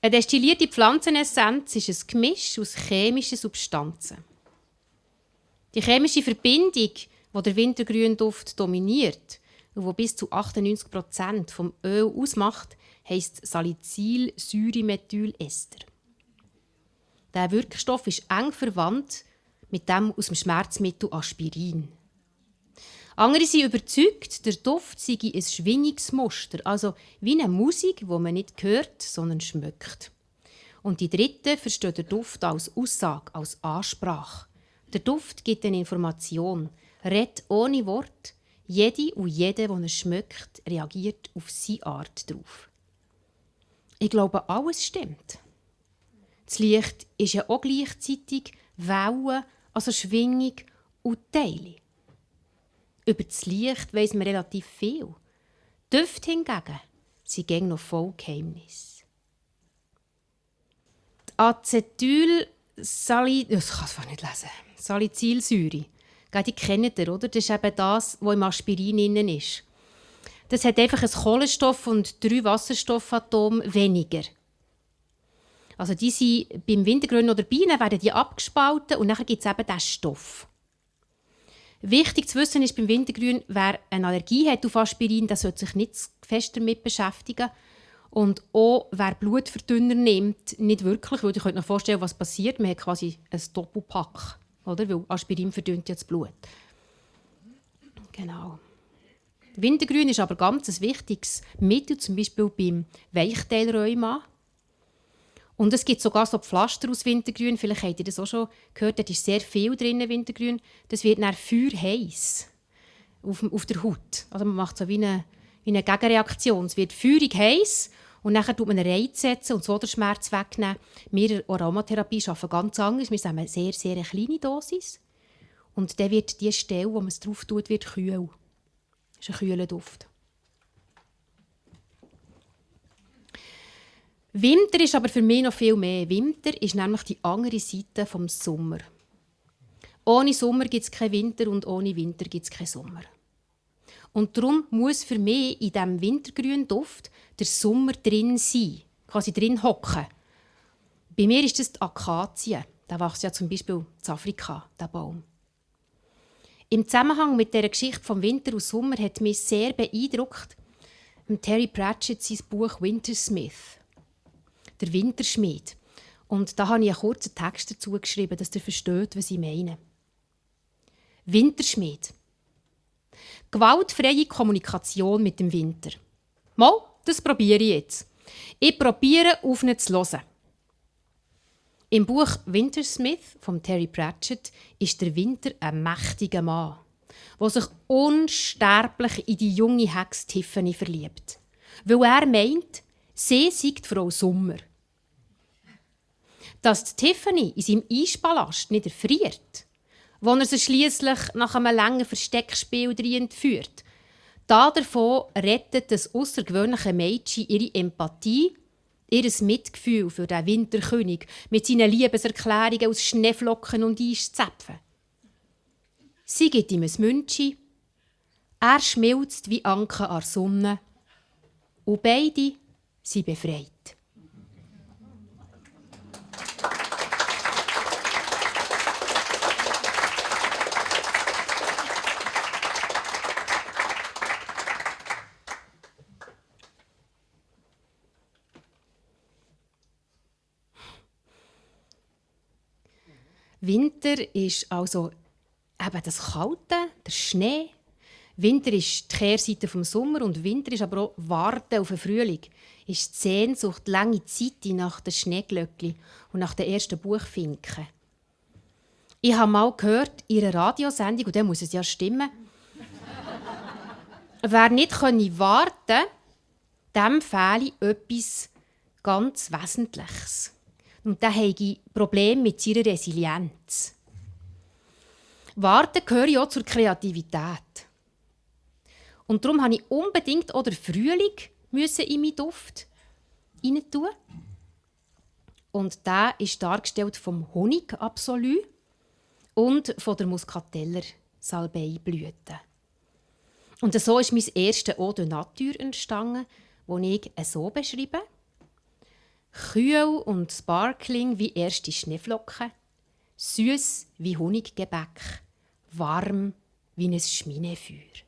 Eine destillierte Pflanzenessenz ist ein Gemisch aus chemischen Substanzen. Die chemische Verbindung, die der Wintergründuft dominiert und die bis zu 98% vom Öl ausmacht, heisst Salicylsäuremethyl-Ester. Dieser Wirkstoff ist eng verwandt mit dem aus dem Schmerzmittel Aspirin. Andere sind überzeugt, der Duft sei ein Schwingungsmuster, also wie eine Musik, die man nicht hört, sondern schmeckt. Und die Dritten verstehen den Duft als Aussage, als Ansprache. Der Duft gibt eine Information, redet ohne Wort. Jede und jeder, der es schmeckt, reagiert auf seine Art darauf. Ich glaube, alles stimmt. Das Licht ist ja auch gleichzeitig Wellen, also Schwingung und Teile. Über das Licht weiss man relativ viel. Düfte hingegen sind gängig noch voll Geheimnis. Salicylsäure. Die kennt ihr, oder? Das ist eben das, was im Aspirin drin ist. Das hat einfach ein Kohlenstoff- und 3 Wasserstoffatome weniger. Also die sind beim Wintergrün oder Bienen werden die abgespalten und dann gibt es eben diesen Stoff. Wichtig zu wissen ist beim Wintergrün, wer eine Allergie hat auf Aspirin, der sollte sich nicht fest damit beschäftigen. Und auch wer Blutverdünner nimmt, nicht wirklich, weil ihr könnt euch vorstellen, was passiert. Man hat quasi ein Doppelpack, oder? Weil Aspirin verdünnt ja das Blut. Genau. Wintergrün ist aber ganz ein wichtiges Mittel, zum Beispiel beim Weichteilrheuma. Und es gibt sogar so Pflaster aus Wintergrün. Vielleicht habt ihr das auch schon gehört. Da ist sehr viel drin, Wintergrün. Das wird dann feuerheiss auf der Haut. Also man macht so wie eine Gegenreaktion. Es wird feurig heiß und dann tut man einen Reiz setzen und so den Schmerz wegnehmen. Wir in der Aromatherapie arbeiten ganz anders. Wir haben eine sehr, sehr kleine Dosis. Und dann wird die Stelle, wo man es drauf tut, wird kühl. Das ist ein kühler Duft. Winter ist aber für mich noch viel mehr. Winter ist nämlich die andere Seite des Sommer. Ohne Sommer gibt es keinen Winter und ohne Winter gibt es keinen Sommer. Und darum muss für mich in diesem wintergrünen Duft der Sommer drin sein, quasi drin hocken. Bei mir ist das die Akazie. Der wächst ja zum Beispiel in Afrika, der Baum. Im Zusammenhang mit dieser Geschichte vom Winter und Sommer hat mich sehr beeindruckt Terry Pratchett sein Buch «Wintersmith», der Winterschmied. Und da habe ich einen kurzen Text dazu geschrieben, dass ihr versteht, was ich meine. Winterschmied. Gewaltfreie Kommunikation mit dem Winter. Mal, das probiere ich jetzt. Ich probiere, auf ihn zu hören. Im Buch «Wintersmith» von Terry Pratchett ist der Winter ein mächtiger Mann, der sich unsterblich in die junge Hexe Tiffany verliebt. Weil er meint, sie sei die Frau Sommer. Dass die Tiffany in seinem Eispalast nicht erfriert, wo er sie schliesslich nach einem langen Versteckspiel entführt. Davon rettet das außergewöhnliche Mädchen ihre Empathie, ihr Mitgefühl für den Winterkönig mit seinen Liebeserklärungen aus Schneeflocken und Eiszäpfen. Sie gibt ihm ein Münchi, er schmilzt wie Anker an der Sonne und beide sind befreit. Winter ist also eben das Kalte, der Schnee. Winter ist die Kehrseite vom Sommer und Winter ist aber auch Warten auf den Frühling. Ist die Sehnsucht, die lange Zeit nach den Schneeglöckchen und nach den ersten Buchfinken. Ich habe mal gehört, in einer Radiosendung, und dann muss es ja stimmen, wer nicht warten konnte, dem fehle etwas ganz Wesentliches. Und der habe Probleme mit seiner Resilienz. Warten gehört ja auch zur Kreativität. Und darum musste ich unbedingt auch den Frühling in meinen Duft hineintun. Und der ist dargestellt vom Honigabsolü und von der Muscateller Salbeiblüte. Und so ist mein erstes Eau de Nature entstanden, das ich so beschreibe. Kühl und sparkling wie erste Schneeflocken, süß wie Honiggebäck, warm wie ein Schminefeuer.